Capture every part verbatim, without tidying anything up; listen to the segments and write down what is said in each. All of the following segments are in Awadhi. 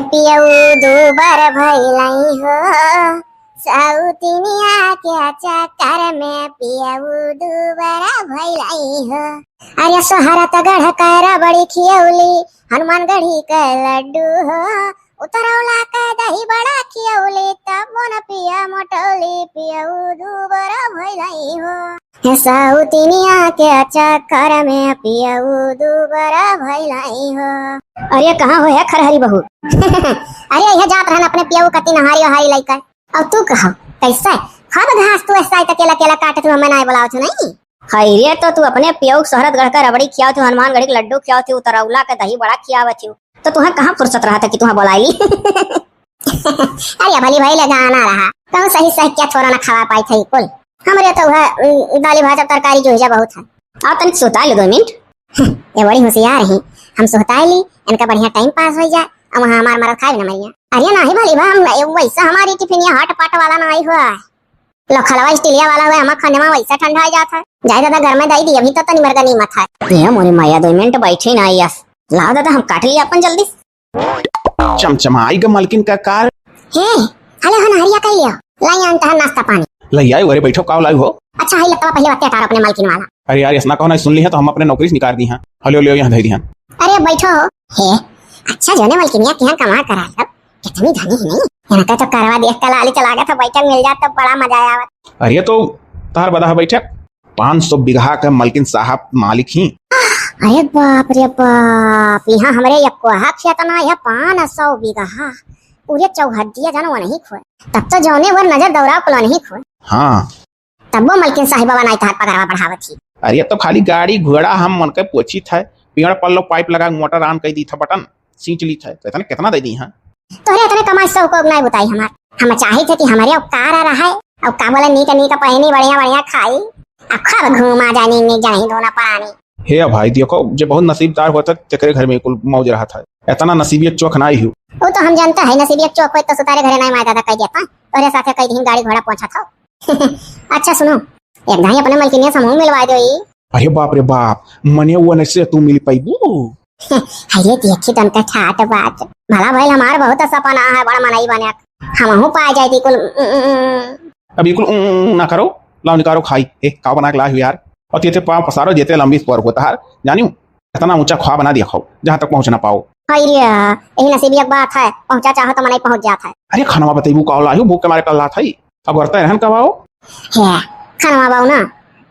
पियऊ दूबर भइलई हो, सौतिनिया के चक्कर में पियऊ दूबर भइलई हो। अरे सोहरत गढ़ के रबड़ी खियौली, हनुमानगढ़ी के लड्डू हो, उतरौला के दही बड़ा खियौली, तब न पिया मोटौली पियऊ दूबर भइलई हो। हे सौतिनिया के चक्कर में पियऊ दूबर भइलई हो। अरे कहाँ हो है खरहरी बहू? अरे यह जात रहन अपने पियऊ कती नहारी ओहारी लइका। अब तू कहो कैसे? खब घास तू ऐसा अकेला अकेला काटत हूँ, हमें नाय बुलावत हूँ नहीं। हाय रे, तो तू अपने पियऊ के सोहरत गढ़ का रबड़ी खियावत हूँ, हनुमानगढ़ी के लड्डू खियावत हूँ, उतरौला के दही बड़ा खियावत हूँ, तो तुहें कहाँ फुर्सत रहा था कि तुहें बुलाई ली? अरे भली भाई ले जाना रहा, कहूँ सही सही क्या थोड़ा ना खवा पाई थे कुल। हमरे तो वह, उम, दाली भात और तरकारी जो है बहुत है। और तनिक सुताई लो दो मिनट। ये बड़ी होशियार है, हम सुताई ली, इनका बढ़िया टाइम पास हो जाए, और वहाँ हमार मरद खाए ना मरिया। अरे नाही भली बा, हम वैसा हमारी टिफिनिया हट पट वाला ना आई हुआ है। लोखलवा स्टीलिया वाला हुआ, हमार खाने में वैसा ठंडा हो जाता है। जाए दादा घर में दई दी, अभी तो तनी मरगा नीमत है। ये मोरी माया, दो मिनट बैठे ना यस। लाओ दादा, हम काट लिया अपन जल्दी। चमचमाई ग मलकिन का कार। हे, हले हन हरिया कई लियो। लाई आन तहन नाश्ता पानी। लई आई, अरे बैठो, का लाई हो? अच्छा, हाई लत्तवा पहले बत्ते अटारो अपने मलकिन वाला। अरे यार, ऐसा कहो ना, सुन ली है तो हम अपने नौकरी से निकाल दी हैं। हलो, लियो यहाँ धई दी हैं। अरे बैठो। हे, अच्छा जने मलकिनिया किहाँ कमा करा है, कितनी धनी है नहीं? यहाँ का तो करवा देख के लाली चला गया था, बैठक मिल जात तो बड़ा मजा आवत। अरे तो तार बदा है बैठक। पाँच सौ बीघा के मलकिन साहब मालिक ही। अरे बाप रे बाप, यहाँ हमरे यकोहा खेत ना है, पाँच सौ बीघा, पूरे चौहद्दिया जानो वनही खोए। तब तो जौने वर नजर दौड़ा कुल वनही खोए। हाँ। तब वो मलकिन साहिबा बनाई तहार पगरवा बढ़ावत ही। अरे तो खाली गाड़ी घोड़ा हम मन के पोछी था, पेड़ पल्लो पाइप लगा मोटर on कई दी था बटन। सींच ली था, तो इतने कितना दे दी हैं? तोहरे इतने कमाई से को नहीं बताई हमार। हम चाही थे कि हमारे उपकार रहा है, अब का बोले नीक नीक पहनी बढ़िया बढ़िया खाई, अब खूब घूमा जाए नीक नीक जानी दोनों परानी। हे भाई देखो, जे बहुत नसीबदार होता तेकरे घर में कुल मौज रहा था, इतना नसीबियत चोख ना ही हो। वो तो हम जानता है, नसीबियत चोख होई तो सुतारे घरे नहीं मार दादा कह देता, तोहरे साथे कई दिन गाड़ी घोड़ा पहुंचा था। अच्छा सुनो, एक दाई अपने मलकिनिया समूह मिलवा दो ई। अरे बाप रे बाप, मने वो से तू मिल पाईबू? अरे देखी तो उनका ठाट बात। भला भइल हमार बहुत सपना है, बड़ मनई बने। हमहू पा जाए थी कुल। अब बिल्कुल ऊं, ऊं, ऊं ना करो, लाओ निकारो खाई। ए, का बना के लाई हो यार? और तेते पाँव पसारो, जेते लंबी पर होता है, जानियो? इतना ऊंचा ख्वाब ना देखो, जहाँ तक पहुँच ना पाओ। हाय रे, यही नसीब एक बात है, पहुँचा चाहो तो मनई पहुँच जात है। अरे खानवा बतैबू का लाई हो, भूख के मारे कल लात है। अब करते रहन कब आओ? हे, खानवा बाऊ ना,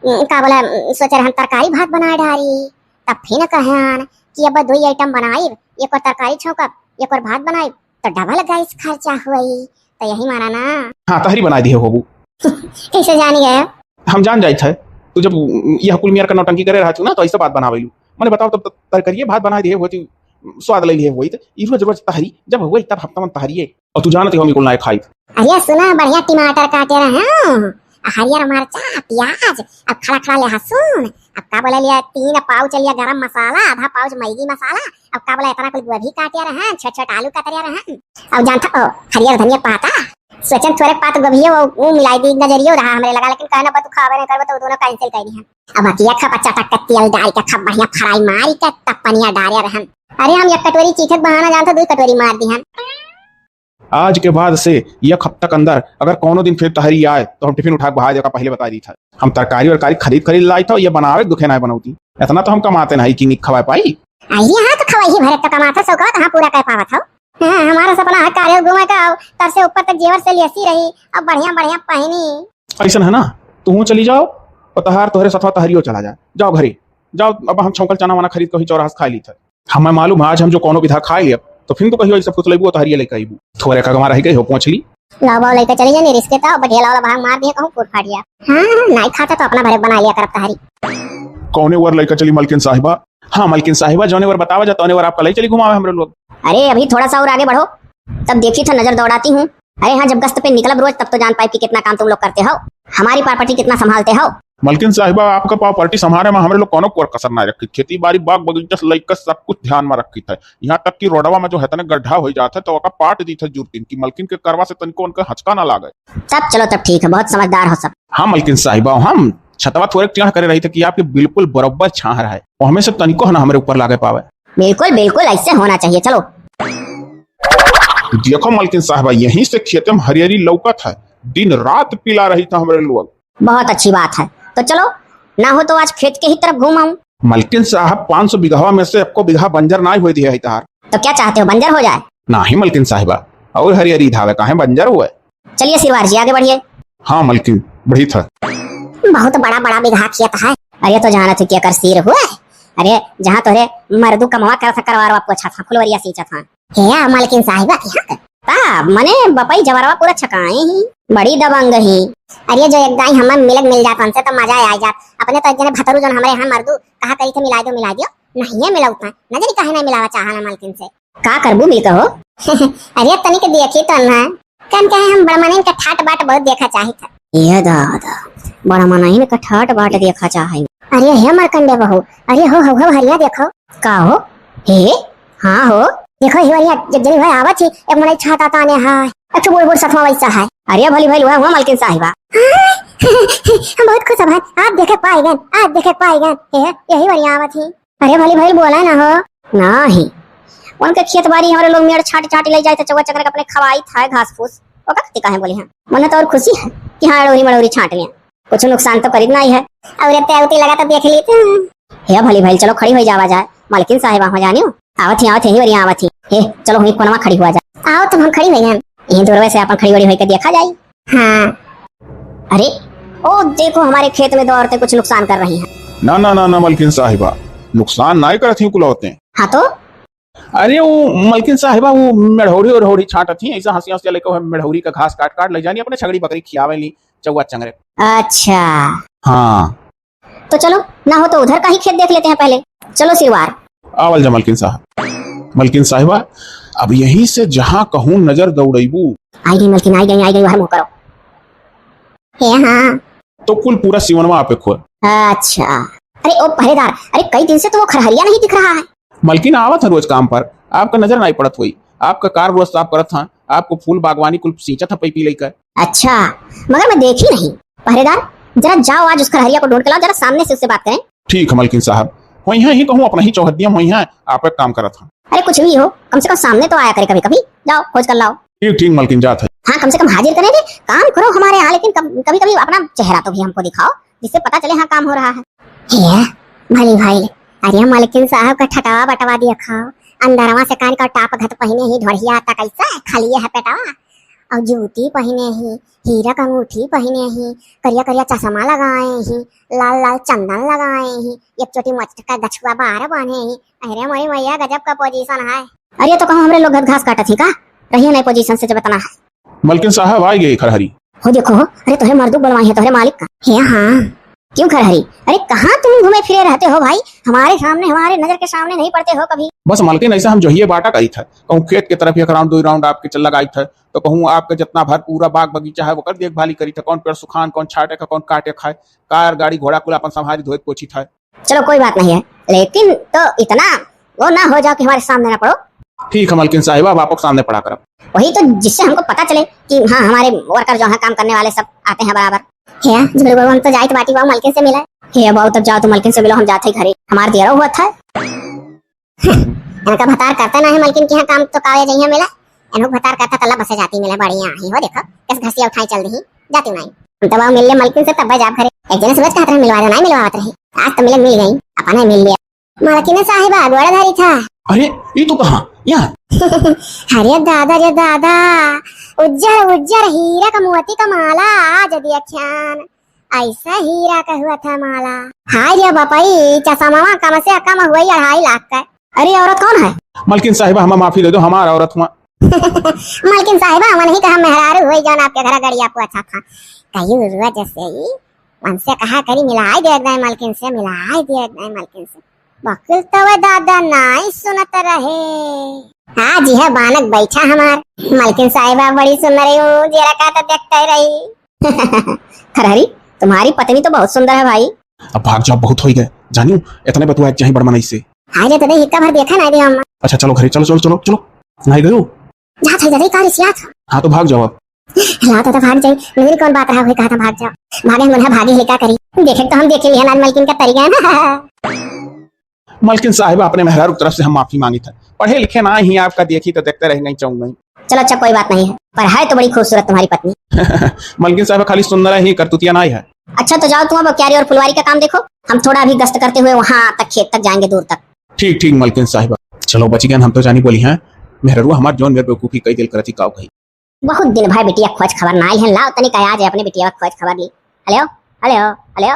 का बोला, सोचे रहन तरकारी भात बनाए डारी। तब फिर कहन कि अब दुई आइटम बनाइब, एक और तरकारी छौंकब, एक और भात बनाइब, तो डबल गैस खर्चा हुई, तो यही मारा ना। हाँ, तहरी बनाई दिहे होबू। कैसे जान गए? हम जान जाइत है, तू जब यह कुल मियर का नौटंकी करे रहत हूँ ना, तो ऐसे बात बनावेलू। मने बताओ, तब तरकारिये भात बनाई दिहे होती, स्वाद ले लिए होई, तो ई रोज रोज तहरी जब होई, तब हफ्ता में तहरिये। और तू जानत हो, हम कुल ना खाई। अरे सुना, बढ़िया टमाटर काटे रहे हैं, हरियर मरचा, प्याज, अब खड़ा खड़ा लहसुन, अब का बोले लिया, तीन पाउच लिया गरम मसाला, आधा पाउच मैगी मसाला, अब का बोले इतना कुल गोभी काटे रहे हैं, छोट छोट आलू कतरे रहे हैं, अब जानता हो हरियर धनिया पाता, सोचन थोड़े पात गोभी वो, वो मिलाई दी, नजरियो रहा हमरे लगा, लेकिन कहना बा तू खावे नहीं करबो तो दोनों कैंसिल कर दी हम। अब अकिया खा बच्चा तक के तेल डाल के खा बढ़िया फ्राई मारी के तब पनिया डारे रहन। अरे हम एक कटोरी चीखे के बहाना जानता, दो कटोरी मार दी हम। आज के बाद से एक हफ्ता के अंदर अगर कोनो दिन फिर तहरी आए तो हम टिफिन उठा के बाहर जगह पहले बता दी था। हम तरकारी वरकारी खरीद खरीद लाई था, ये बनावे के दुखे ना बनौती। इतना तो हम कमाते नहीं कि निक खवाए पाई। आई हाँ तो खवाई ही भरे तो कमाता सौकवा तो हाँ पूरा कर पावत हो। हाँ, हमारा सपना है कारे घूमे का, तर से ऊपर तक जेवर से लेसी रही, अब बढ़िया बढ़िया पहनी। ऐसन है ना, तू चली जाओ और तहार तोहरे सथवा तहरियो चला जाए। जाओ घरे, जाओ, अब हम छौंकल चना वना खरीद के वही चौराहा से खा ली थे। हमें मालूम है, आज हम जो कोनो विधा खाए लेब, तो फिर तो कहियो ऐसे फुसलेबू और तहरिये लेके आईबू। थोड़े का गमा रह गई हो, पहुँच ली। लाओ बाओ लेके चली जानी, रिस्के तो बढ़िया वाला भाग मार दिए कहूँ फूट फाट गया। हाँ, नहीं खाता तो अपना भरे बना लिया करब तहरी। कौने वर लेके चली मलकिन साहिबा? हाँ मलकिन साहिबा, जौने वर बतावा जा तौने वर आपका ले चली घुमावे हमरे लोग। अरे अभी थोड़ा सा और आगे बढ़ो, तब देखी तो नजर दौड़ाती हूँ। अरे हाँ, जब गश्त पे निकलब रोज तब तो जान पाए कि कितना काम तुम लोग करते हो, हमारी प्रॉपर्टी कितना संभालते हो। मलकिन साहिबा, आपका प्रॉपर्टी संभाले में हमरे लोग कोनो कोर कसर ना रखी। खेती बाड़ी, बाग बगीचा से लेकर सब कुछ ध्यान में रखी थे। यहाँ तक कि रोडवा में जो है तने गड्ढा हो जात है तो ओका पाट दी थे जुर्तिन की मलकिन के करवा से तनिको उनका हचका ना लागे। तब चलो, तब ठीक है, बहुत समझदार हो सब। हाँ मलकिन साहिबा, हम छतवा थोड़े टेढ़ करे रही थे कि आपके बिल्कुल बरोबर छाह रहे, वो हमें से तनिको है ना हमरे ऊपर लागे पावे। बिल्कुल बिल्कुल, ऐसे होना चाहिए। चलो। देखो मलकिन साहबा, यहीं से खेते में हरियरी लौकत है, दिन रात पिला रही था हमरे लोग। बहुत अच्छी बात है, तो चलो, ना हो तो आज खेत के ही तरफ घूम आऊं। मलकिन साहब, पाँच सौ बीघवा में से एको बीघा बंजर नाहीं होए दिहे है तहार। तो क्या चाहते हो, बंजर हो जाए? नाहीं मलकिन साहिबा, और हरियरी धावे, काहे बंजर हुए? चलिए सिरवार जी, आगे बढ़िए। हाँ मलकिन, बढ़ी था। बहुत बड़ा बड़ा बीघा खेत है। अरे तो जानत हो कि एकर सिर हुए? अरे जहाँ तोहरे मर्दू कमवा करत करवारवा पोछत हाँ, फुलवरिया सींचत हाँ। हे मलकिन साहिबा के यहाँ के? ता मने बपई जवरवा पूरा छकाए ही, बड़ी दबंग ही। अरे जो एक दाई हमें मिलक मिल जात, हमसे तो मजा आ जात। अपने तो एक जने भतरू जोन हमरे यहाँ मर्दू कहा करी थे मिला दो, मिला दियो, नहीं है मिला उतना। नजरी काहे नहीं मिलावा चाहला मलकिन से? का करबू मिलके हो? अरे तनिक देखी तो ना, कन कहे हम बड़मनिन का ठाट बाट बहुत देखा चाहित है। ये दादा, बड़मनिन का ठाट बाट देखा चाहे। अरे हे मरकंडे बहू, अरे हो, हो, हो, हरिया देखो। का हो? हे? हाँ हो। देखो, हे हरिया, जब जनी भाई आवत ही, एक मनई छाता ताने है, एक ठो बूढ़ बूढ़ सतवा वैसा है। अरे भली भाई, हुआ, हुआ मलकिन साहिबा। हम बहुत खुश हन, आप देखे पाई गन, आप देखे पाई गन। हे, यही हरिया आवत ही। अरे भली भाई, बोला ना हो। नाही। उनके खेत बारी हमरे लोग मेड़ छाट छाट ले जाए थे, चौवा चकर के अपने खवाई था घास फूस। ओका कति काहे बोली हैं? मने तो और खुशी है कि हाँ, अड़ोरी मड़ोरी छाट लिया। कुछ नुकसान तो करीत नाही है। और ते उती लगा तो देख ली तू। हे भली भाई, चलो खड़ी हो जावा जाए। मालकिन साहिबा हो जानियो। आवत ही, आवत ही, यही बरिया आवत ही। हे, चलो हुई कोनवा खड़ी हुआ जाए। आओ तुम, हम खड़ी हुई हैं। यहीं दूरवे से अपन खड़ी बड़ी होई के देखा जाए। हाँ। अरे, ओ देखो, हमारे खेत में दो औरतें कुछ नुकसान कर रही हैं। ना, ना, ना, ना, मलकिन साहिबा, नुकसान नाहीं करत ही कुल औरतें। हाँ तो? अरे, वो मलकिन साहिबा, वो मेढ़ौरी ओढ़ौरी छांटत ही, ऐसा हंसी हंसी लेके वो मेढ़ौरी का घास काट काट ले जानी, अपने छगड़ी बकरी खियावे ली, चौवा चंगरे। अच्छा। हाँ। तो चलो, ना हो तो उधर का ही खेत देख लेते हैं पहले। चलो सिरवार। आवल जा मलकिन साहब। मलकिन साहिबा, अब यहीं से जहाँ कहूँ नजर दौड़ैबू। आई गई मलकिन, आई गई, आई गई, वह मुँह करो। हे हाँ। तो कुल पूरा सिवनवा आपे खोए। अच्छा। अरे ओ पहरेदार, अरे कई दिन से तो वो खरहरिया नहीं दिख रहा है। मलकिन आवत है रोज काम पर, आपका नजर नहीं पड़त होई। आपका कार रोज साफ करत हाँ, आपको फूल बागवानी कुल सींचत है पैपी लेकर। अच्छा, मगर मैं देखी नहीं। पहरेदार, जरा जाओ आज उस खरहरिया को ढूंढ के लाओ, जरा सामने से उससे बात करें। ठीक है मलकिन साहब, वहीं है ही कहूँ अपना ही चौहद्दिया में वहीं है, आप एक काम करत हाँ। अरे कुछ भी हो, कम से कम सामने तो आया करे कभी कभी। जाओ खोज कर लाओ। ठीक ठीक मलकिन जात है। हाँ कम से कम हाजिर करने दे, काम करो हमारे यहाँ, लेकिन कभी कभी अपना चेहरा तो भी हमको दिखाओ, जिससे पता चले हाँ काम हो रहा है। हे भली भाई, अरे मलकिन साहब का ठटवा बटवा दिया खाओ, अंदरवा से कान का टाप घत पहिने ही ढोढ़िया तक ऐसा खाली है पेटवा। और जूती पहिने ही, हीरा क अंगूठी पहिने ही, करिया करिया चश्मा लगाए ही, लाल लाल चंदन लगाए ही, एक चोटी मोट का गछुआ बार बांधे ही। अरे मोरी मैया, गजब का पोजीशन है। अरे तो कहूँ हमरे लोग घास काटत ही का? रहिए नहीं पोजीशन से जब इतना है। मलकिन साहब आ गए खरहरी। हो देखो हो, अरे तोहरे मर्दू बोलवाई है तोहरे मालिक का। हे हाँ। क्यों खरहरी? अरे कहाँ तुम घूमे फिरे रहते हो भाई? हमारे सामने, हमारे नजर के सामने नहीं पड़ते हो कभी। बस मलकिन ऐसा हम जोहिए बाटा करी था, कहूँ खेत के तरफ एक राउंड दो राउंड आपके चल लगाई था, तो कहूँ आपके जितना भर पूरा बाग बगीचा है ओकर देखभाली करी था, कौन पेड़ सुखान, कौन छाटे का, कौन काटे खाए, कार गाड़ी घोड़ा कुल अपन संभारी धोए पोछी था। चलो कोई बात नहीं है, लेकिन तो इतना वो ना हो जाओ कि हमारे सामने ना पड़ो। ठीक है मलकिन साहिबा, अब आपको सामने पड़ा करब। वही तो, जिससे हमको पता चले कि हाँ, हमारे वर्कर जो है, काम करने वाले सब आते हैं बराबर। हे झुलू बाबू, हम तो जाइत बाटी बाबू मलकिन से मिले। हे बाबू, तब जाओ तो मलकिन से मिलो, हम जाते ही घरे, हमार देरो हुआ था। इनका भतार करता ना है मलकिन के यहाँ काम, तो कावे जइया मिला। इनको भतार करता तल्ला बसे जाती मिला, बढ़िया ही हो, देखो कस घसिया उठाई चल रही, जाती नहीं। हम तो बाबू मिल ले मलकिन से, तब जाब घरे। एक जने सूरज कहत रहे मिलवा दो, नहीं मिलवावत रही, आज तो मिले, मिल गई, अपना ही मिल लिया। मलकिन साहिबा, गोड़ धरी था। अरे, ई तू कहाँ? यहाँ? अरे दादा रे दादा, उज्जर उज्जर हीरा का मोती का माला आज देखियान। ऐसा हीरा का हुआ था माला। हाय रे बपई, चश्मा कम से कम हुई अढ़ाई लाख का। अरे औरत कौन है? मलकिन साहिबा, हमें माफी दे दो, हमारा औरत हुआ। मलकिन साहिबा, हम नहीं कहा मेहरारू हुई जौन आपके घर गड़िया पोछा था। कई उर्वा जैसे ही उनसे कहा करी, मिलाई दे दे मलकिन से, मिलाई दे दे मलकिन से। बकुल तो वे दादा नाई सुनत रहे। आज यह बानक बैठा हमार। मलकिन साहिबा बड़ी सुंदर है, ऊ जेरा का तो देखते रही। खरहरी, तुम्हारी पत्नी तो बहुत सुंदर है भाई। अब भाग जाओ, बहुत हो ही गए। जानियो, इतने बतुआ चाही बड़ मनई से। हाय रे, तदे हिक्का भर देखा ना दे हम। अच्छा, चलो घरे, चलो, चलो, चलो, चलो। नहीं गयो? जात है दादा, का रिसियात? हाँ, तो भाग जाओ अब। हाँ, तो, तो भाग जाई। मेरी कौन बात रहा हुई, कहा था भाग जाओ। भागे हम उन्हें भागे ही का करी। देखे तो हम देखे लिहन आज मलकिन का तरीका है ना। मलकिन साहिबा, अपने मेहरारू की तरफ से हम माफी मांगी था। पढ़े लिखे ना ही आपका देखी तो देखते रह गई, चौंक गई। चलो अच्छा, कोई बात नहीं है, पर है तो बड़ी खूबसूरत तुम्हारी पत्नी। मलकिन साहब खाली सुंदर ही, करतूतिया नाई है। अच्छा तो जाओ तुम अब क्यारी और फुलवारी का काम देखो, हम थोड़ा अभी गश्त करते हुए वहाँ तक, खेत तक जाएंगे, दूर तक। ठीक ठीक मलकिन साहिबा, चलो बची गन, हम तो जानी बोली हैं। मेहररुआ हमार जौन मेर बेवकूफी कई दिल करती, काव कही। बहुत दिन भाई बिटिया खोज खबर ना आई है, लाओ तनिक आज अपने बिटिया खोज खबर ली। हेलो, हेलो, हेलो।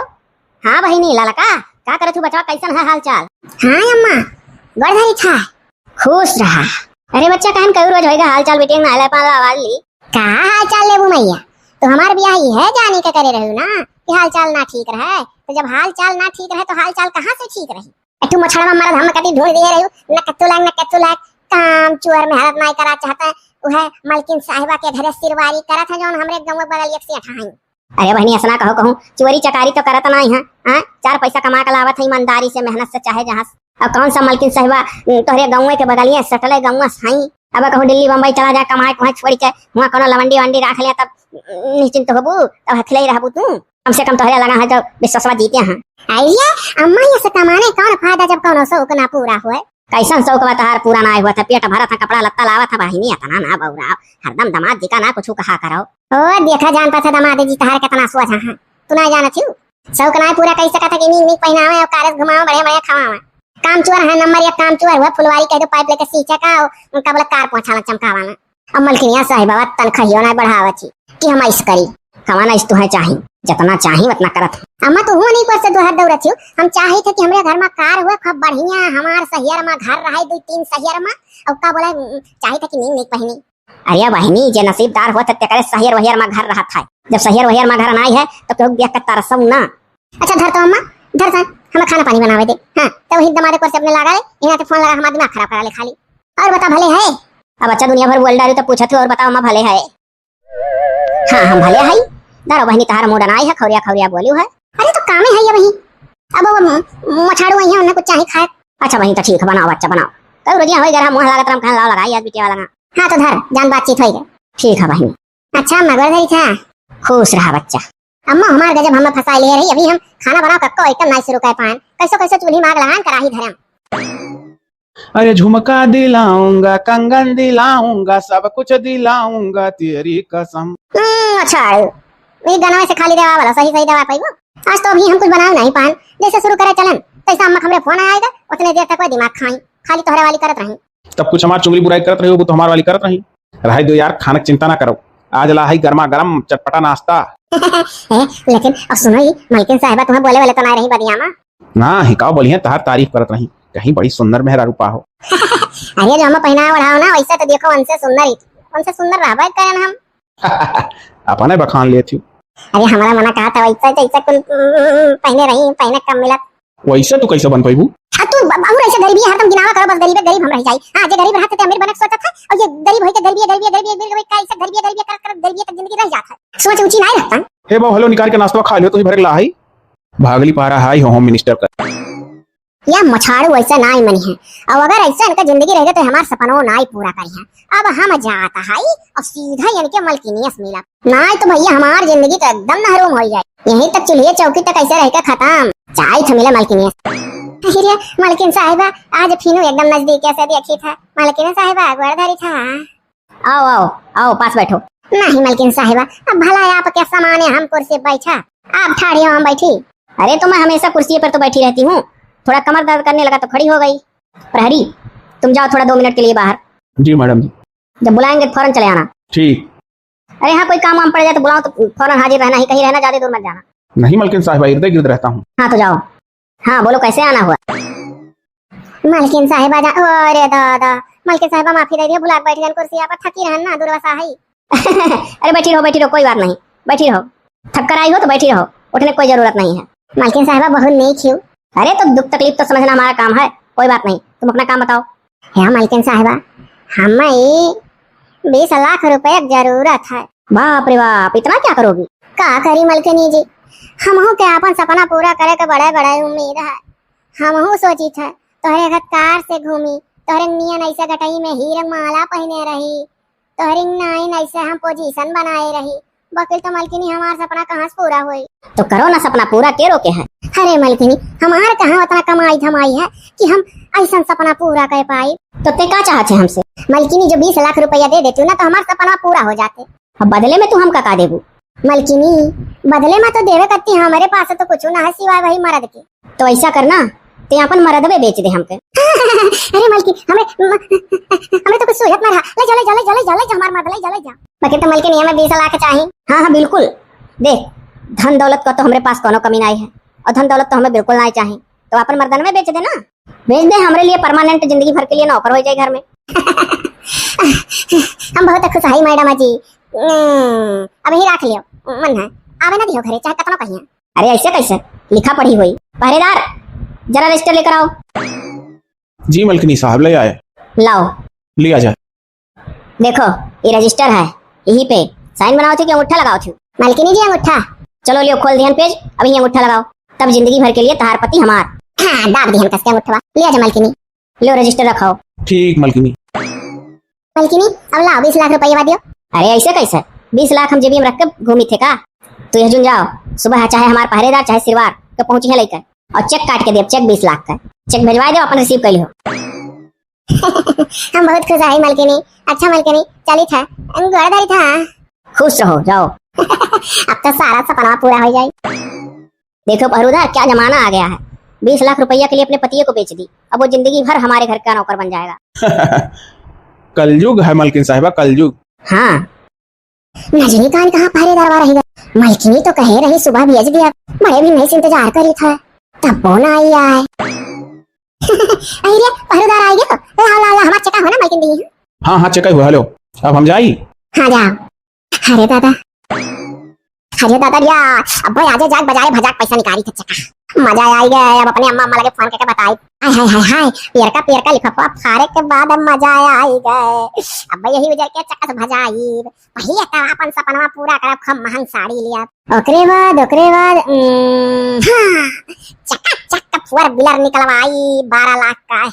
हाँ बहिनी, लाला का, का करत हूँ बचवा, कैसन है हाल चाल? हाँ अम्मा, गोड़ धरी था। खुश रहा। अरे बच्चा, कहन कई रोज होइगा हाल चाल बिटिया ना आला पाला आवाज ली। का हाल चाल लेबू मैया, तो हमार बियाह ही है जाने के करे रहू ना कि हाल चाल ना ठीक रहे, तो जब हाल चाल ना ठीक रहे तो हाल चाल कहाँ से ठीक रही? एठू मोछड़वा मरद हम कती ढूंढ दिए रहू, न कत्तू लाग, न कत्तू लाग, काम चोर मेहनत नाई करा चाहता है, उहे मलकिन साहिबा के घरे सिरवारी करत है, जौन हमरे गाँव बगल एक सेठ हैं। अरे बहिनी, ऐसा ना कहो, कहूँ चोरी चकारी तो करत नाई है, हाँ? चार पैसा कमा के लावत है ईमानदारी से, मेहनत से, चाहे जहाँ से। अब कौन सा मलकिन साहिबा, उम, तोहरे गाँव के बगलिए सटले गाँव से हैं। अब कहूँ दिल्ली बम्बई चला जाए कमाए, वहाँ छोड़ के, वहाँ कोनो लवंडी वंडी राख लिया, तब, उम, निश्चिंत होबू, तब हथले ही रहबू तू। कम से कम तोहरे लगा है जो विश्वासवा जीते हैं। अरे अम्मा, ये से कमाने कौन फायदा जब कौनो शौक ना पूरा होए? कैसन शौक बा तहार पूरा ना हुआ था? पेट भरत है, कपड़ा लत्ता लावत है बहिनी, इतना ना बौराव, हरदम दामाद जी का ना कुछ कहा करो। ओ देखा जान पाछा दामाद जी तहार कितना सोझा है, तू ना जानत हूँ। शौक ना पूरा कर सकत है कि नीक नीक पहनावे और कारस घुमावे, बढ़िया बढ़िया खवावे। काम चोर है, नंबर एक काम चोर हुआ, फुलवारी कह दो पाइप लेके सींचे का, उनका बोला कार पहुँचाना चमकावाना। अब मलकिनिया साहिबा तनखाहियो ना बढ़ावत ही कि हम ऐस करी। कमाना इस तुहे चाही, जितना चाही उतना करत है। अम्मा, तू हुआ नहीं पर से दुहर दौड़त हो। हम चाही थे कि हमरे घर में कार हुए, खूब बढ़िया, हमार शहर में घर रहे, दो तीन शहर में। और का बोला, चाही थे कि नीक नीक पहनी। अरे बहिनी, जे नसीबदार होत है, तेकरे शहर वहर में घर रहत है। जब शहर वहर में घर नाई है, तो केहू देख के तरसम ना। अच्छा धर तो अम्मा, धर सन, हमें खाना पानी बनावे दे। हाँ, तो वही दमादे कोर से अपने लागा है, यहाँ के फोन लगा, हमारा दिमाग खराब करा ले खाली। और बता, भले है? अब अच्छा दुनिया भर बोल डालू तो पूछत हो, और बताओ अम्मा, भले है? हाँ, हम भले हई। दारो बहिनी, तहार मूड नाई है, खौरिया खौरिया बोलियो है। अरे, तो कामे है ये वही। अब वो म-, मछाड़ू आई है, उन्हें कुछ चाही खाए। अच्छा बहिनी, तो ठीक है, बनाओ बच्चा, बनाओ। कई रोजिया होई गरहा, मुँह लागत राम कहन लाओ लगाई आज बिटिया वाला ना। हाँ, तो धर, जान बातचीत होई गई। ठीक है बहिनी। अच्छा, अम्मा, गोड़ धरी था। खुश रहा बच्चा। अम्मा, हमार गजब हमें फंसा ले रही, अभी हम खाना बनाओ कक्को एकदम नाई शुरू कर पाएन। कैसो कैसो चूल्ही में आग लगान, कराही धरम। अरे झुमका दिलाऊंगा, कंगन दिलाऊंगा, सब कुछ दिलाऊंगा, तेरी कसम। हम्म, अच्छा है। ये गाना वैसे खाली देवा वाला, सही सही देवा पाइबो। आज तो अभी हम कुछ बनाए नहीं पान, जैसे शुरू करे चलन, तैसा अम्मा हमरे फोन आएगा, उतने देर तक वह दिमाग खाई, खाली तोहरे वाली करत रही। तब कुछ हमार चुगली बुराई करत रही हो, वो तो हमार वाली करत रही। रहे दो यार, खाने की चिंता ना करो, आज ला है गर्मा गर्म चटपटा नाश्ता। ए, लेकिन अब सुनो ही, मलकिन साहिबा तुम्हें बोले वाले तो ना रही बदियामा। ना, हिकाओ बोलिए, तहार तारीफ करत रही, कहीं बड़ी सुंदर मेहरारू पाहो। अरे, जो हम पहनावा ओढ़ाओ ना, वैसे तो देखो, उनसे सुंदर ही, उनसे सुंदर रहबे करेन हम। अपने बखान लेत हूँ। अरे, हमारा मना कहा था, वैसे जैसे कुल, उम, पहने रही, पहने कम मिलत। वैसे तू कैसे बन पैबू? आ, तू ब-, और ऐसे गरीबी हरदम गिनावा करो, बस गरीबे गरीब हम रह जाई। हाँ, जे गरीब रहते ते अमीर बनक सोचत है, और ये गरीब होई के गरीबी, गरीबी, गरीबी, गरीबी, का ऐसे गरीबी, गरीबी, कर, कर गरीबी तक जिंदगी रह जात है। सोच ऊंची नहीं रखता। हे बाबू, हेलो, निकाल के नाश्ता खा लियो, तू ही भरे ला है। भागली पारा हाई होम मिनिस्टर का। या मछाड़ू ऐसा नाई मनी है। अब अगर ऐसा इनका जिंदगी रह गई तो हमार सपनो नाई पूरा करी है। अब हम जात है और सीधा इनके मलकिनियस मिला। नाई तो भैया हमार जिंदगी तो एकदम नहरूम हो जाए। यहीं तक चूल्हे चौकी तक ऐसे रह के खत्म। चाय थ मिले मलकिनियस। अरे मलकिन साहिबा, आज फिनू एकदम नजदीक से देखी था। मलकिन साहिबा, गोड़ धरी था। आओ, आओ, आओ, पास बैठो। नहीं मलकिन साहिबा, अब भला आपके सामने हम कुर्सी बैठा, आप ठाड़ी हो, हम बैठी। अरे, तो मैं हमेशा कुर्सी पर तो बैठी रहती हूँ, थोड़ा कमर दर्द करने लगा तो खड़ी हो गई। प्रहरी, तुम जाओ थोड़ा दो मिनट के लिए बाहर। जी मैडम जी। जब बुलाएंगे तो फौरन चले आना। ठीक। अरे हाँ, कोई काम वाम पड़ जाए तो बुलाओ तो फौरन हाजिर रहना ही, कहीं रहना, ज्यादा दूर मत जाना। नहीं मलकिन साहिबा, इर्द गिर्द रहता हूँ। हाँ, तो जाओ। हाँ, बोलो, कैसे आना हुआ? मलकिन साहिबा जा, अरे दादा, मलकिन साहिबा माफी दे दियो, बुला के बैठ गन कुर्सिया पर, थकी रहन ना, दुर्वासा है। अरे बैठी रहो, बैठी रहो, कोई बात नहीं, बैठी रहो, थक कर आई हो तो बैठी रहो, उठने की कोई जरूरत नहीं है। मलकिन साहिबा बहुत नीक हो। अरे तो दुख तकलीफ तो समझना हमारा काम है, कोई बात नहीं, तुम अपना काम बताओ। हे मलकिन साहिबा, हमें बीस लाख रुपए की जरूरत है। बाप रे बाप, इतना क्या करोगी? का करी मलकिनी जी, हमहू के आपन सपना पूरा करे के बड़े बड़े उम्मीद है। हमहू सोची थे तोहरे घर कार से घूमी, तोहरे नियन ऐसे गटई में हीरे माला पहने रही, तोहरे नाइन ऐसे हम पोजीशन बनाए रही, बकिल तो मलकिनी हमार सपना कहाँ से पूरा होई? तो करो ना सपना पूरा, के रोके है? अरे मलकिनी, हमार कहाँ उतना कमाई धमाई है कि हम अइसन सपना पूरा कर पाई। तो ते का चाहत है हमसे? मलकिनी, जो बीस लाख रुपया दे देती ना, तो हमार सपना पूरा हो जाते। अब बदले में तू हमका का देबू? मलकिनी, बदले में तो देवे कत्ती हमरे पास तो कुछ ना है सिवाय वही मर्द के। तो ऐसा करना, ते अपन मर्दवे बेच दे हमके। अरे मलकिनी, हमरे, हमरे तो कुछ सूझत ना रहा। ले जा, ले जा, ले जा, ले जा, ले जा, हमार मर्द, ले जा, ले जा। बाकी तो मलकिनी, हमें बीस लाख चाही। हाँ, हाँ, बिल्कुल। देख, धन दौलत का तो हमरे पास कोनो कमी नाई है, और धन दौलत तो हमें बिल्कुल नाई चाही। तो अपन मर्दनवे बेच दे ना, बेच दे, हमरे लिए परमानेंट जिंदगी भर के लिए नौकर हो जाए घर में। हम बहुत खुश हई मैडम जी। हम्म, अब ही रख लियो, मन है, आवे ना दियो घरे, चाहे कतनो कहिए। अरे ऐसे कैसे? लिखा पढ़ी हुई। पहरेदार, जरा रजिस्टर लेकर आओ। जी मलकिनी साहब, ले आए। लाओ। लिया जाए। देखो, ये रजिस्टर है, यहीं पे साइन बनाओ थे कि अंगूठा लगाओ थे? मलकिनी जी, अंगूठा। चलो लियो, खोल दिहन पेज, अब यहीं अंगूठा लगाओ, तब जिंदगी भर के लिए तहार पति हमार। हाँ, दाब दिहन कस के अंगूठवा। लिया जा मलकिनी। लो रजिस्टर रखाओ। ठीक मलकिनी। मलकिनी, अब लाओ बीस लाख रुपया दियो। अरे ऐसे कैसे? बीस लाख हम जेबी में रख के घूमी थे का? तू यह जुन जाओ, सुबह चाहे हमार पहरेदार चाहे सिरवार के पहुंची है लेकर, और चेक काट के देब, चेक बीस लाख का। चेक भेजवा दे, अपन रिसीव कर लियो। हम बहुत खुश हई मलकिनी। अच्छा मलकिनी, चली था, गोड़ धरी था। खुश रहो, जाओ। अब तो सारा सपना पूरा हो जाए। देखो पहरुदा, क्या जमाना आ गया है। बीस लाख रुपया के लिए अपने पतिये को बेच दी, अब वो जिंदगी भर हमारे घर का नौकर बन जाएगा। कलयुग है मलकिन साहिबा, कलयुग। हाँ। नजनी कान कहाँ पहरेदारवा रही गए। मलकिनी तो कहे रही सुबह भेज दिया, बड़े भी नहीं से इंतजार करी था, तब वो ना आई आए। अरे पहरेदार आई गए, ला ला ला, हमार चेका हो ना मलकिन दी। हाँ हाँ, चेका हुआ। हेलो, अब हम जाई। हाँ जाओ। अरे दादा, अरे दादा रिया, अब भाई आजे जाग बजारे भजाक पैसा निकारी थे चका। मजा आई गए, अब अपने अम्मा अम्मा लगे फोन करके बताई। हाय हाय हाय हाय, पियरका पियरका लिफाफा फारे के बाद अब मजा आई गए। अब यही उजर के चका से भजाई, वही एक अपन सपनवा पूरा करब, खूब महंग साड़ी लिया। ओकरे बाद, ओकरे बाद, उम्म, हाँ, चका चक फोर व्हीलर निकलवाई बारह लाख का।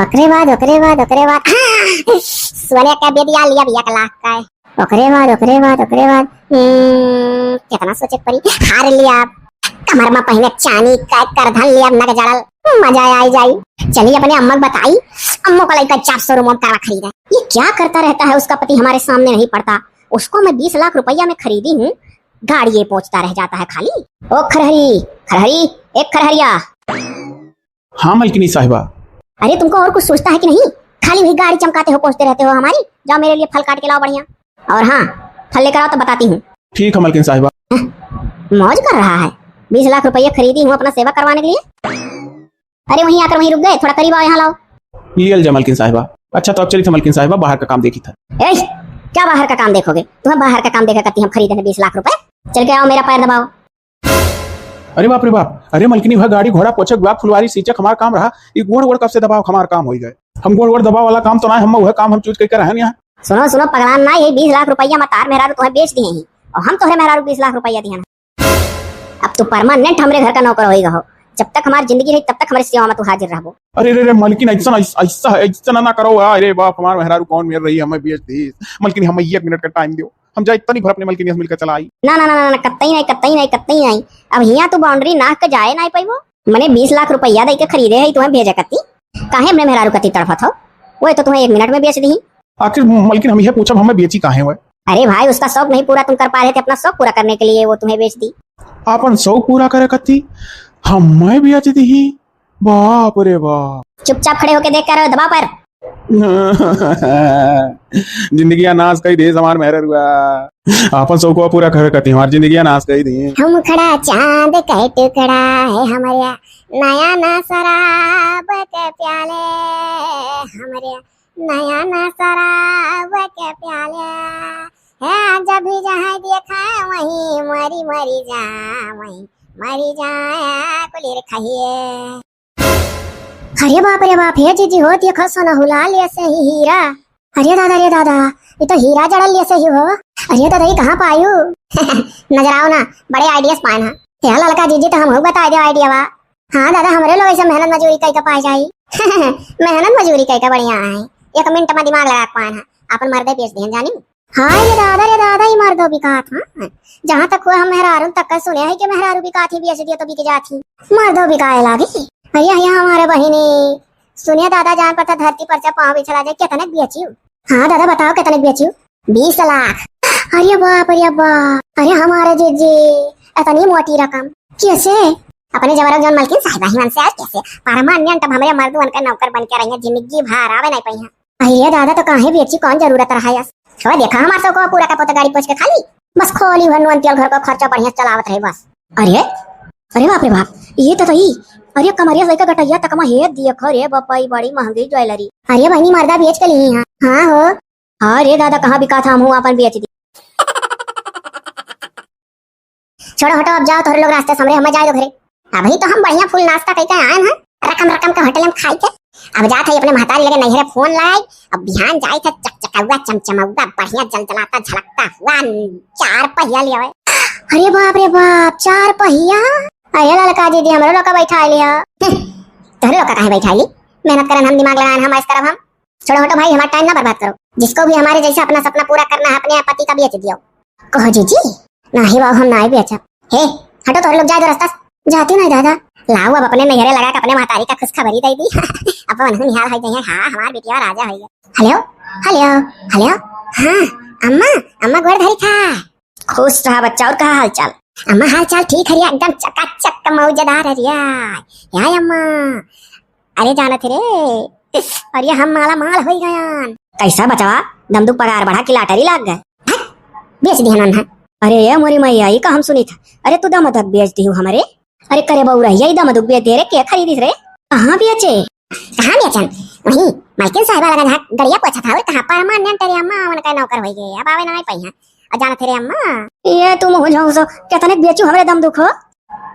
ओकरे बाद, ओकरे बाद, ओकरे बाद, हाँ, सोने का बेदिया लिया भी एक लाख का है। ओकरे बाद, ओकरे बाद, ओकरे बाद, हम्म, कितना सोचे के पड़ी। हार लिया, कमर में पहिने चांदी का करधन लिया, नग जड़ल, मजा आई जाई। चली अपने अम्मा को बताई, अम्मा को लेकर चाप शोरूम में कारवा खरीदे। ये क्या करता रहता है, उसका पति हमारे सामने नहीं पड़ता, उसको मैं बीस लाख रुपया में खरीदी हूँ, गाड़ी ये पहुंचता रह जाता है खाली। ओ खरहरी, खरहरी, एक खरहरिया। हाँ मलकिनी साहिबा। अरे तुमको और कुछ सोचता है कि नहीं? खाली वही गाड़ी चमकाते हो, पहुंचते रहते हो हमारी। जाओ मेरे लिए फल काट के लाओ बढ़िया। और हाँ, फल लेकर आओ तब बताती हूँ। ठीक है मलकिन साहिबा। मौज कर रहा है, बीस लाख रुपया खरीदी हूँ अपना सेवा करवाने के लिए। अरे वहीं आकर वहीं रुक गए, थोड़ा करीब आओ, यहाँ लाओ। लियल जा मलकिन साहिबा। अच्छा तो अब चली था मलकिन साहिबा, बाहर का काम देखी था। ए, क्या बाहर का काम देखोगे? तुम्हें बाहर का काम देखा करती हम खरीदे हैं बीस लाख रुपए। चल के आओ मेरा पैर दबाओ। अरे बाप रे बाप, अरे मलकिनी, वह गाड़ी घोड़ा पोछक, गुलाब फुलवारी सींचक हमार काम रहा, ई गोड़ वोड़ कब से दबाव हमार काम होई गए? हम गोड़ वोड़ दबाव वाला काम तो ना, हम वह काम हम चूज करके रहन यहाँ। सुनो सुनो पगलान ना, ये बीस लाख रुपया मतार मेहरारू तुम्हें बेच दिए ही, और हम तोहरे मेहरारू बीस लाख रुपया दिहन। अब तू परमानेंट हमरे घर का नौकर होई गहो, जब तक हमार जिंदगी रही तब तक हमरे सेवा में तू हाजिर रहबो। अरे रे रे मलकिन, ऐसा ऐसा ऐसा ना करो। अरे बाप, हमार मेहरारू कौन मेर रही, हमें बेच दी। मलकिन हमें एक मिनट का टाइम दियो, हम जाए तनी भर अपने मलकिनिया से मिलकर चला आई। ना ना ना ना ना, कतई नहीं, कतई नहीं, कतई नहीं। अब हियाँ तू बाउंड्री नाह के जाए नहीं पाइबो। मने बीस लाख रुपया दे के खरीदे है, तुम्हें भेजे कत्ती। काहे अपने मेहरारू कत्ती तड़फत हो? वो तो तुम्हें एक मिनट में बेच दी। आखिर मलकिन हम यह पूछब, हमें बेची काहे हुए? अरे भाई, उसका शौक नहीं पूरा तुम कर पा रहे थे, अपना शौक पूरा करने के लिए वो तुम्हें बेच दी। अपन शौक पूरा करे कत्ती हमें बेच दी? बाप रे बाप। चुपचाप खड़े होके देख कर दबाव पर। जिंदगिया नाश कई देस हमार मेहररुआ। आपन शौकवा पूरा करे कत्ती हमार जिंदगिया नाश कई दी। हम खड़ा चांद के टुकड़ा है हमरे, नया ना शराब के प्याले हमरे, नया ना शराब के प्याले। है जब भी जहाँ देखा वहीं मरी मरी जा, वहीं मरी जा कुलीर खाइए। अरे बाप रे बाप, हे जीजी हो, देखो सोनहुला ले से ही हीरा। अरे दादा, अरे दादा, ये तो हीरा जड़ल ले से ही हो। अरे दादा, ये कहाँ पायू? नजर आओ ना, बड़े आइडियाज पाए ना। हे ललका जीजी, तो हमहू बताए दे आइडिया बा। हाँ दादा, हमरे लोग ऐसे मेहनत मजूरी कई के पाए जाई। मेहनत मजूरी कई के बढ़िया है, एक मिनट में दिमाग लगा के पाए ना, अपन मर्दे बेच दिहन जानी। हाय रे दादा, रे दादा, ई मर्दो बिकात, हाँ। जहाँ तक हुआ हम मेहरारू तक का सुने है कि मेहरारू बिकात ही, बेच दिया तो बिक जात ही। मर्दो बिकाए लागे। भैया, यहाँ हमारे बहिनी, सुनिए दादा, जान पड़ता धरती पर से पाँव बिछला जाए, केतने क बेचिउ? हाँ दादा, बताओ केतने क बेचिउ? बीस लाख। अरे बाप, अरे बाप, अरे हमारे जीजी, इतनी मोटी रकम कैसे? अपने जवरक जौन मलकिन साहिबा ही मन से आज कैसे permanent अब हमरे मर्दुअन का नौकर बन के रहिया, जिंदगी भर आवे नहीं पइहा। अरे दादा, तो काहे बेची, कौन जरूरत रहा यस? हवा देखा हमार सब को पूरा का पोता गाड़ी पोछ के खाली, बस खोली भर नोन तेल घर का खर्चा बढ़िया चलावत रहे बस। अरे, अरे बाप रे बाप, ये तो तई, अरे कमरिया लइका गटैया तकमा हे देखो रे बपई, बड़ी महंगी ज्वेलरी। अरे बहनी, मर्दा बेच के ली हाँ। हाँ हो। अरे दादा, कहाँ बिका था, हमहू आपन बेच दी। छोड़ो हटो, अब जाओ तोहरे लोग रास्ते से हमरे, हमें जाए दो घरे। अभी तो हम बढ़िया फुल नाश्ता कइके आए हैं, रकम रकम के होटल में खाई के। अब जात है अपने महतारी लगे नैहरे फोन लगाई, अब बिहान जाई थे चकचकौआ चमचमौआ बढ़िया जलजलाता झलकता हुआ चार पहिया ले आवे। अरे बाप रे बाप, चार पहिया? अरे ललका दीदी, हमरो लोग का बैठा लिया। तोहरे लोग का काहे बैठा ली? मेहनत करन हम, दिमाग लगान हम, ऐश करब हम। छोड़ो हटो भाई, हमारा टाइम ना बर्बाद करो। जिसको भी हमारे जैसा अपना सपना पूरा करना है, अपने पति का बेच दियो। कहो जीजी, नाही बाबू, हम नाही बेचब। हे, हटो तोहरे लोग जाए दो रास्ता से। जाती नाही दादा। लाओ अब अपने नैहरे लगा के अपने महतारी का खुशखबरी दे दी। अब उन्हें निहाल हो जाइए, हाँ, हमार बिटिया राजा हो गया। हेलो, हेलो, हेलो। हाँ, अम्मा, अम्मा गोड़ धरी था। खुश रहा बच्चा, और कहा हाल चाल? अम्मा हाल चाल ठीक है रिया, एकदम चकाचक मौजदार है रिया। या अम्मा, अरे जानत रे, अरे हम माला माल हो गयान। कैसा बचवा, दमदुक पगार बढ़ा कि लाटरी लाग गए? हट, बेच दिया नन्हा। अरे ये मोरी मैया, ये का हम सुनी था? अरे तू दमदुक बेच दी हमारे? अरे करे बउरा, यही दमदुक बेच दे रे, के खरीदिस रे? कहाँ बेचे? कहाँ बेचन? वहीं मलकिन साहिबा लगा जहाँ गड़िया पोछा था, और कहाँ permanent रे अम्मा, उनका नौकर हो गए, अब आवे ना नहीं पाई हैं। और जानत रे अम्मा, ये तू मुँह झोंक सो, कितने बेचू हमरे दमदुक हो?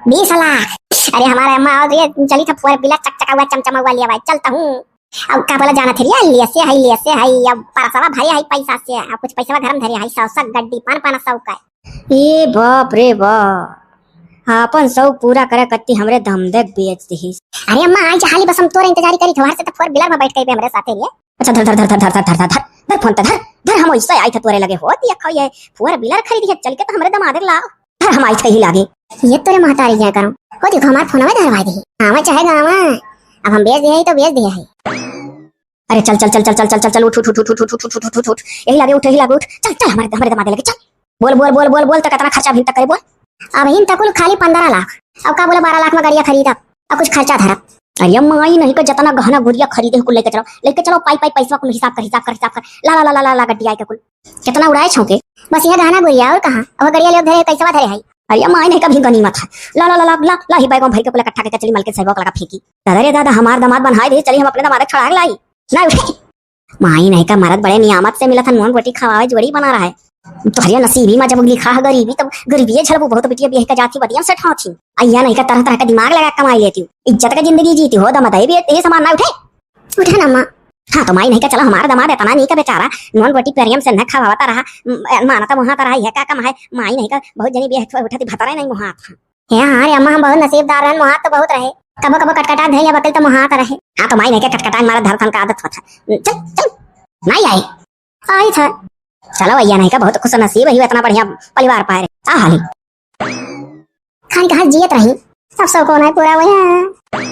बीस लाख। अरे हमारे अम्मा, और ये चली था four wheeler चकचका हुआ चमचमा हुआ लिया भाई, चलता हूँ। अब का बोला जानत रे, लिए से है, लिए से है, अब परसवा भरे है पैसा से, अब कुछ पैसा घर में धरे है, सौ सौ गड्डी पान पान सौ का। ए बाप रे बाप, आपन शौक पूरा करे कत्ती हमरे दमदुक बेच दिहिस। अरे अम्मा, आई जा हाली, बस हम तोरे इंतजारी करी थे, बाहर से तो four wheeler में बैठ के भी हमरे साथे लिए। अच्छा, धर, धर, धर, धर, धर, धर, धर, धर, धर, धर फोन ते, धर, धर, हम वैसे आई थे तोरे लगे, हो दिया खाओ ये four wheeler खरीदी है, चल के तो हमरे दमादे लाओ, धर, हम आई थे ही लागे। ये तोरे महतारी क्या करूँ, हो देखो हमार फोनवे धरवा दी, आवा चाहे गावा, अब हम बेच दिया है तो बेच दिया है। अरे चल, चल, चल, उठ, उठ, उठ, यही लागे उठ, यही लागे उठ, चल, चल, हमारे, हमारे दमादे लगे, चल। बोल, बोल, बोल, बोल, बोल, तो कितना खर्चा अभी तक करे, बोल। अभी तक कुल खाली पन्द्रह लाख। अब का बोले, बारह लाख में गड़िया खरीदब, अब कुछ खर्चा धरब। अरे माई नहीं का, जितना गहना गुड़िया खरीदे हो कुल लेके चलो, लेके चलो, पाई, पाई, पैसा कुल हिसाब कर, हिसाब कर, हिसाब कर, ला, ला, ला, गड्डी आई के कुल। कितना उड़ाए छौके? बस ये गहना गुड़िया और कहाँ? अब गड़िया ले धरे, पैसा धरे है। अरे माई नहीं का भी गनीमत है। ला, ला, ला, ला, ला, ला, ही बैग में भर के कुल इकट्ठा करके चली, मलकिन साहिबा को लगा फेंकी। दादा रे दादा, हमार दमाद बनाए दे, चली हम अपने दमाद के छुड़ा के लाई। ना उठे। माई नहीं का मरद बड़े नियामत से मिलत है, नून रोटी खवावे जोड़ी बना रहा है। तोहरे नसीबी में जब लिखा है गरीबी, तब गरीबिये झेलबू। बहुत बिटिया बियाह का जाती बतिया से ठाठी। अइया नहीं का तरह तरह का दिमाग लगा कमाई लेती हूँ। इज्जत का जिंदगी जीती हो, दमाद है भी ये समान ना उठे। उठा ना माँ। हाँ तो माई नहीं का चला, हमारा दमाद इतना नहीं का बेचारा, नून रोटी प्रेम से न खवावता रहा, म-, मानता वहाँ तरह, यह का कम है। माई नहीं का बहुत जनी बियाह उठा थी भतरा नहीं मुहात। हे हाँ रे अम्मा, हम बहुत नसीबदार रहन, मुहात तो बहुत रहे। कबो कबो कटकटा धइल बकल तो मुहात रहे। हाँ तो माई नहीं के कटकटा मारा धर खन का आदत होता। चल, चल। नहीं आई। आई था। चलो भैया नहीं का बहुत खुश नसीब है, इतना बढ़िया परिवार पाए रे। आ हाली। खान कहाँ जियत रही, सब सब कौन है पूरा वही।